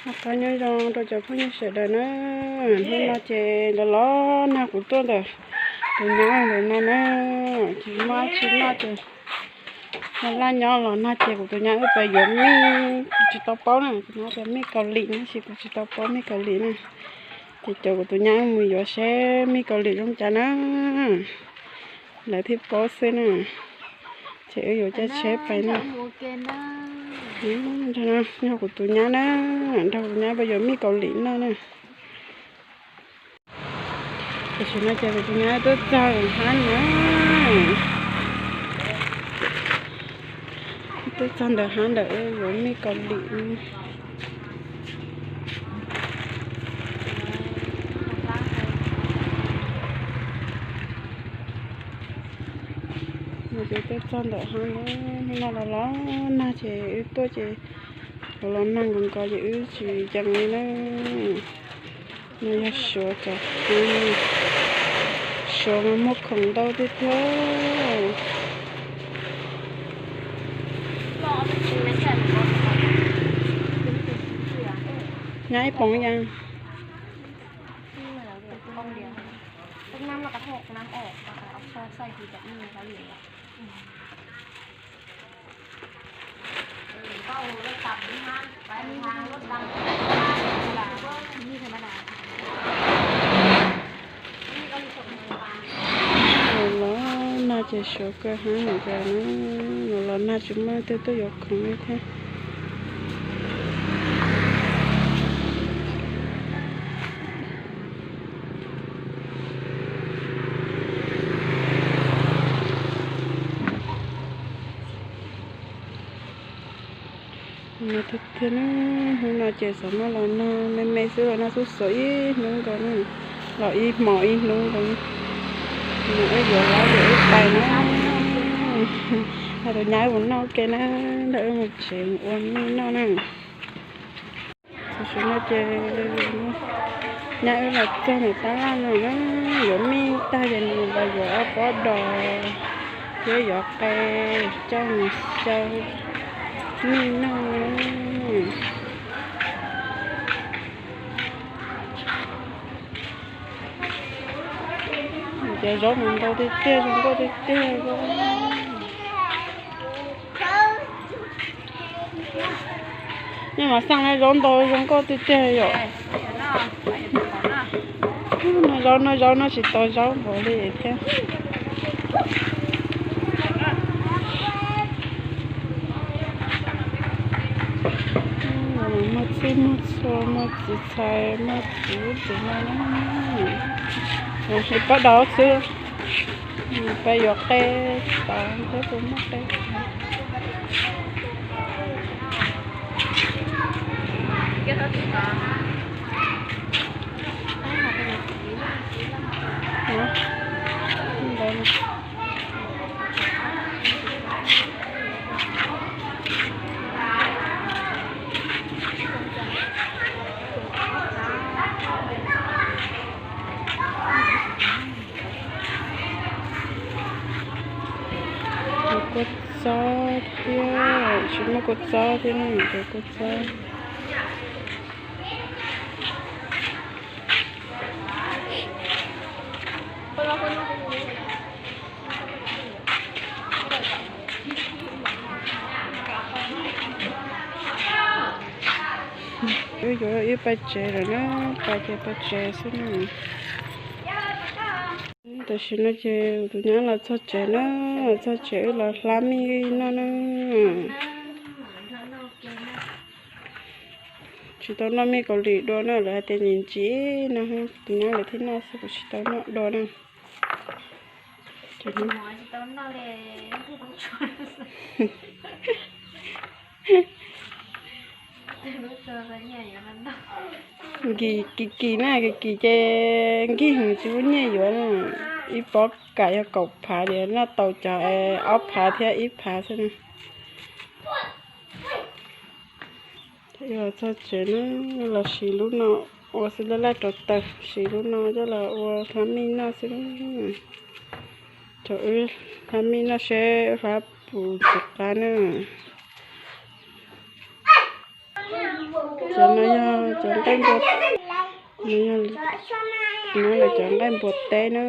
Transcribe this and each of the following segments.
Noj qab nyob zoo rau cov phooj ywg sawv daws na. Hnub no ces los los nag kuv tuaj ntawm tus nyab ntawm no na, tsis muaj dab tsi noj ces noj laj nyob los nag ces kuv tus nyab wb pais yuav mij, kuv tsis tau paub na, kuv nyab tias mij Kaus Lim tab sis kuv tsis tau paub mij Kaus Lim na. Ces cov kuv tus nyab wb mus yuav seb mij Kaus Lim zoo cas na, lawv thiaj paub xwb na. Ces wb yuav caij tsheb pais na. Yog kuv tus nyab na, nrog kuv tus nyab pais yuav mij Kaus Lim noj na. Tam sim no ces kuv tus nyab tuaj txog hab na, tuaj txog ntawm hab ntawm yuav mij Kaus Lim. Ces tuaj txog ntawm hab na, hnub no los los nag ces wb tuaj ces los los nag nkaus nkaus ces wb tsis yees li na. No yog Suav cov khoom, Suav mas muag khoom ntau tiag tiag. Nyab ib poom yas. Los los nag ces Suav kawg hab heev cas na, los los nag tsis muaj leej twg tuaj yuav khoom li thiab. No tiag tiag na, hnub no ces xav muab los nag me me xwb, los nag xub xuav ib hnub nkaus na, los ib hmos ib hnub nkaus. Wb yuav lawm ces wb pais na, nrog tus nyab wb mus noj ua ke na, nrog wb mus tsev mus ua mij noj na. Tam sim no ces nyab wb los txog ntawm tab laj no na, yuav mij tag ces nws los yuav ob pob dos thiab yuav qe coj mus xyaw mij noj. Cov zaub mas ntau tiag tiag, zoo nkauj tiag tiag. Nyob mas xaj zaub ntau zoo nkauj tiag tiag yom. No zaub no, zaub no tsis tau zaub npaum li thiab. Muag txhij muag txhua, muag txiv txhais, muag txiv txiv no na. Pob dos xwb, peb yuav qe tod thiab, puas muaj qe. Kua txob thiab, tsis muaj kua txob thiab ne, cov kua txob. Wb yuav ib pais tsev lawm na, pais ces pais tsev xwb na. Tam sim no ces tus nyab los txog tsev na, los txog tsev wb los hlab mij noj na. Tsis tau noj mij kaus lim dua na, lawv hais tias ntsim ntsim no, tus nyab lawv thiaj noj xwb, kuv tsis tau noj dua na. Kis kis na, kis kis ces nkig heev tsis muaj nyiaj yuav na. Ib pob kam yog kaum phav, noj tau cov ob phav thiab ib phav xwb na. Los txog tsev na, los siv lub no ua xwb laj laj rau taws, siv lub no coj los ua hlab mij noj xwb. Thaum wb hlab mij noj seb hlab puas tsis qab na. Cov no yog cov nqaij npua, no yog, no yog cov nqaij npua teb na.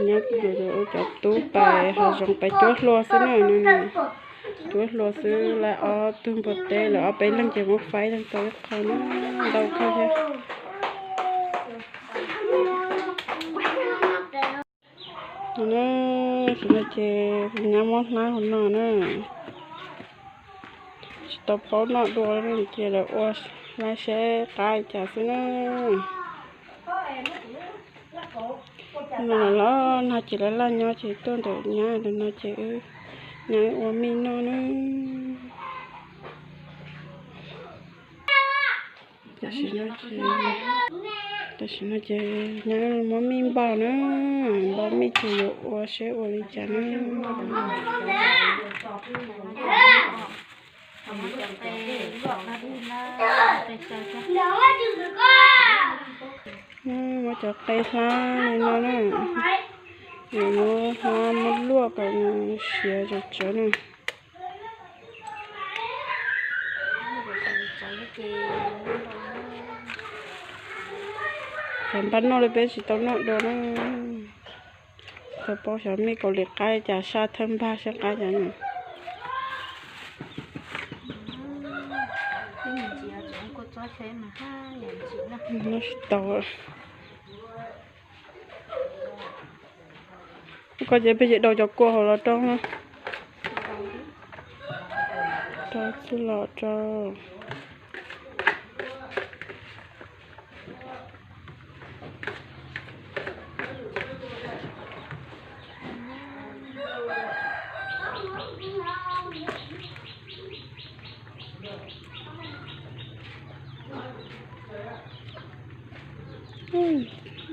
Nyob ua cov tub pais hav zoov pais cuab hlua xwb na, cuab hlua xwb, lawv ob tug npua teb, lawv ob peb leeg ces muab faib leej tau ib qho na, ntau kawg thiab. No na, tam sim no ces nyab muab hlab hauv no na, tsis tau paub noj dua ces lawv ua hlab seb qab li cas xwb na. No los los nag ces laj laj nyob ces tuaj ntawm nyab ntawm no ces wb, nyab wb ua mij noj na. Tam sim no ces, tam sim no ces nyab muab mij npau na, npau mij ces yuav ua seb ua li cas na. Muab cov qe hlab li no na, yuav muab hlab muab luaj kom siav tsawv tsawv na. Cov npab noj li peb tsis tau noj dua na. Tsis tau paub xyov mij kaus lim qab li cas, saj thawj npag seb qab cas na. Noj tsis tau. Koj ces peb ces daus cov kua hauv los rau, rau txuj lom rau.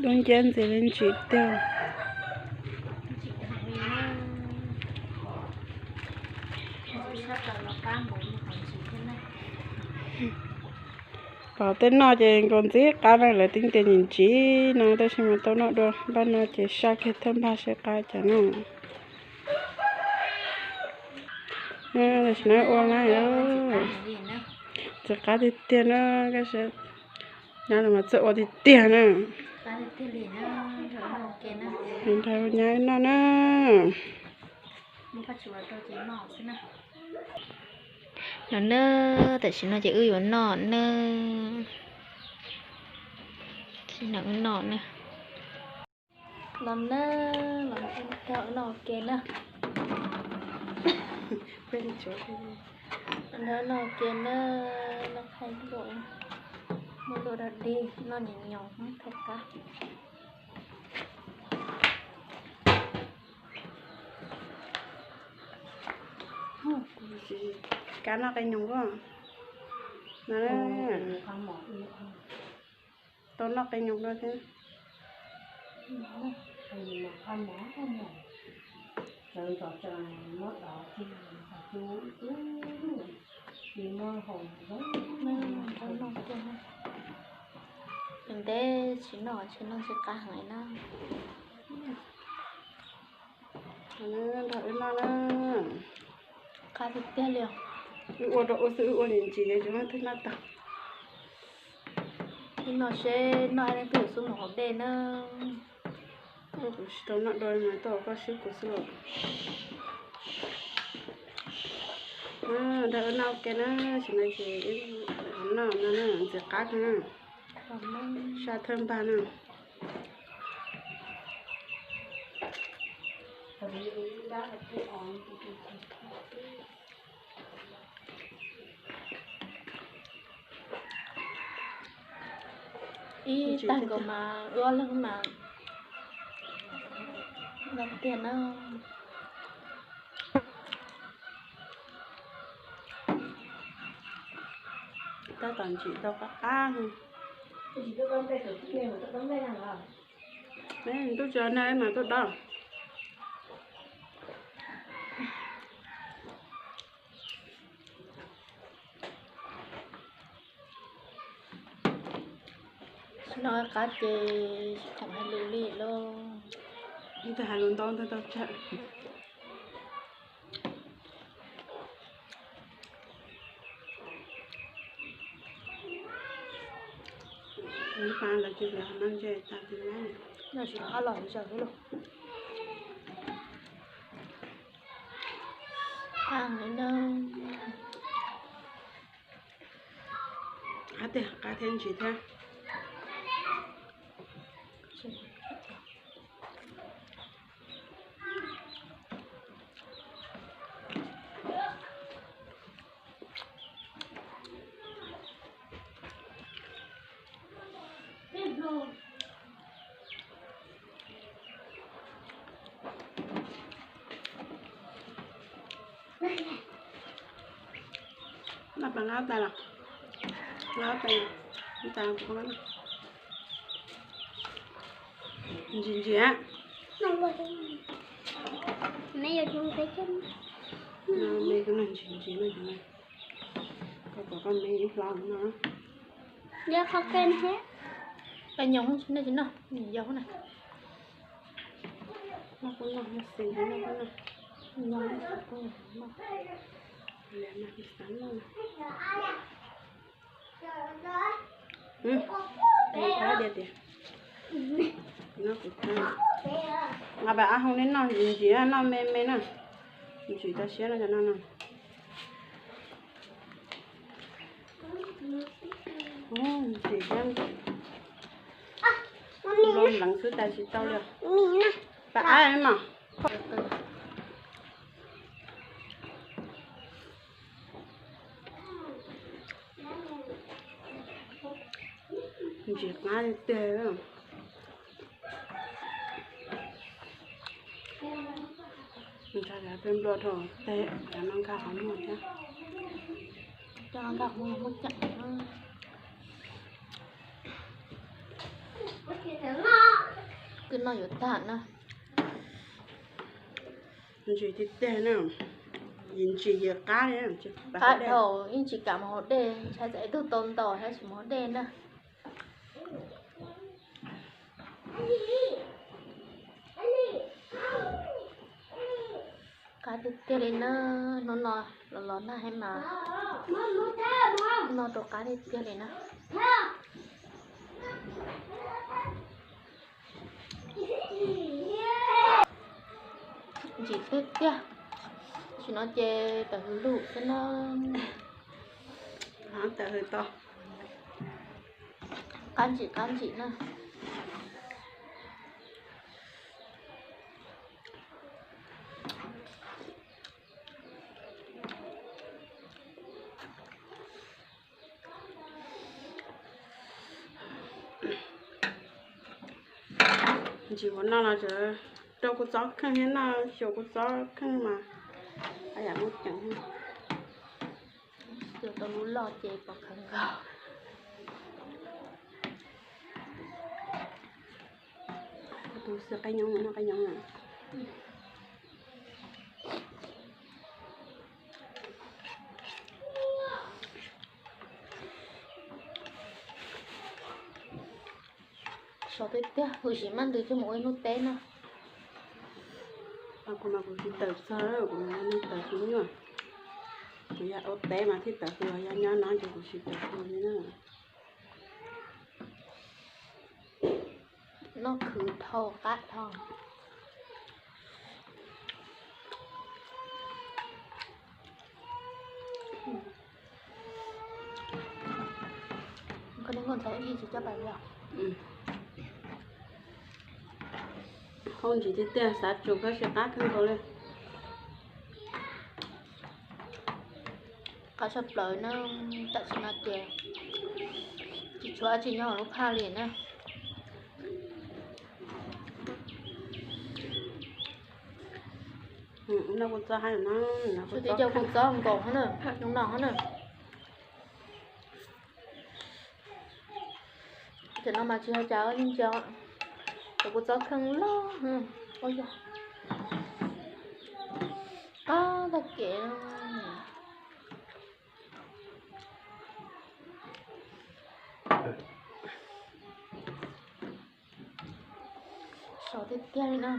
Dub nciab ntxiv li ntsim tiag. Pom tej noj ces nkaus ntxim qab na, lawv tib tias nim ntsim no tab sis mas tau noj dua. Npaj no ces saj kiag thawj npag seb qab cas na. Tam sim no ua na, ntxim qab tiag tiag na, nyab los mas txawj ua tiag tiag na. Nrog nyab noj na. No na, tam sim no ces wb yuav noj na. Tam sim no wb noj na. Los na, los nrog wb noj ua ke na. Nrog wb noj ua ke na, noj thaij luaj, muab luaj dog dig, noj nyoos nyoos thaij qab. Kab noj qe nyoos os. Tau noj qe nyoos dua thiab. Ntev tsis noj, tsis noj tsis qab heev na. Nrog wb noj na. Qab tiag tiag li os. Wb ua rau ua xwb, wb ua ntsim ntsim ces tsis muaj leej twg noj tau. Wb noj seb noj ib leeg twg yuav xub mus hauv dej na. Kuv tsis tau noj dua mas tuaj ua koj swb kuv xwb os. Nrog wb noj ua ke na, tam sim no ces wb noj no na, ntxim qab kawg na. Saj thawj npag na. Ib tag nkaus mas wb ob leeg mas no tiag na. Tab tom ntsim tau qab qab. Ntuj tsis nag mas tuaj dob. Tsis noj qab ces tsis khoom hais lus li lauj. Ib tug hais lus ntau ntau tau tsawg. Ib pab lawv cia li noj ntsej tag li na. Noj tsis qab los zaws xwb lauj. Qab heev li na. Qab tiag, qab thiab ntsim thiab. Noj pas nqa tas los, nqa tas, nqa tas kuv ntsim ntsim. Me tus noj ntsim ntsim no, koj pom koj me ib hlo no. Qe nyoos tsis noj, tsis noj, nyoos na. Noj kuj noj, noj xis noj kuj noj. Nyoos na, kuj noj. Nqa pas ab hooj neb noj ntsim ntsim, noj me me na. Ntsim tau siab no cov no no. Ntsim thiab. Npau npleev xwb tas tsis tau li. Pas ab mas. Ntsim qab tiag tiag. Ntsa peb nplua dhau teg, cov no nkag qhov muag thiab. Cov no nkag qhov muag muaj ceem. Twb noj yuav tag na. Ntsim tiag tiag na. Yim ntsim yim qab li. Qab dhau ib ntsis kam mus haus dej, ntshai tsam ib tug tau ntaus thiab tsis mus haus dej na. Qab tiag tiag li na, hnub no los los nag heev mas noj rau qab tiag tiag li na. Ntsim tiag tiag, tam sim no ces tawm hws lug xwb na. Tawm hws tau. Qab ntsim qab ntsim na. Ntsim ua noj los rau kuv txob kheej thiab noj xyuas kuv txob kheej mas yam muaj ceem. Xyuas tau lub loj ces pom khaws nkaus. Tus xwb qab nyob, noj qab nyob. Sov tiag tiag, huv si maj ntws coj mus ua ib hnub teb no. Kuv mas kuv tsis tawm txog, kuv mas neeg tawm tsis nyuaj. Kuv yog ua teb mas thiaj tawm txog, yog nyob no ces kuv tsis tawm txog li na. Noj khwv dhau qab dhau. Koj niag nkauj ntxhais ib tsis coj pais li os. Hau ntsis tiag tiag, xav tsum koj sib qab kawg nkaus li. Qab tshaj plaws na, tam sim no ces tsis tshuav dab tsi nyob hauv lub phaj li na. Tsis tau coj kuv txob nkaus hov na, zoo no hov na. Cov no mas tsis yog cas, yeej tsis yog, cov kuv txob kheej loj. Ua yog qab tag kev. Sov tiag tiag li na.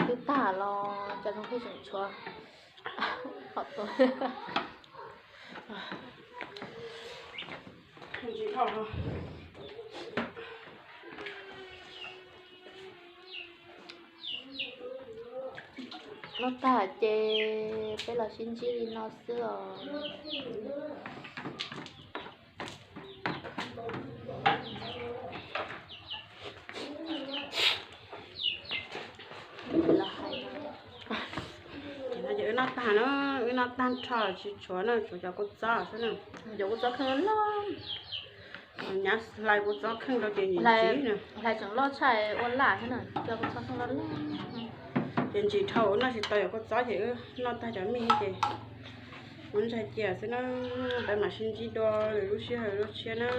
Twb tag Los cov zoo pheej tseem tshuav. Qhov tua. Noj tag ces peb los sib ntsib li no xwb os. Ces no ces wb noj tag na, wb noj tag nrho tsis tshuav na, tshuav cov kua txob xwb na. Cov kua txob kheej loj loj. Nyab hlais kua txob kheej rau ces ntsim ntsim na. Hlais tseem loj tshaj ua laj thiab na, cov kua txob kheej loj loj. Ces ntsim dhau noj tsis tau cov kua txob ces wb noj tag cov mij ces ua ntsaig cia xwb na. Peb mam sib ntsib dua lwm lub sij hawm lub tshiab na.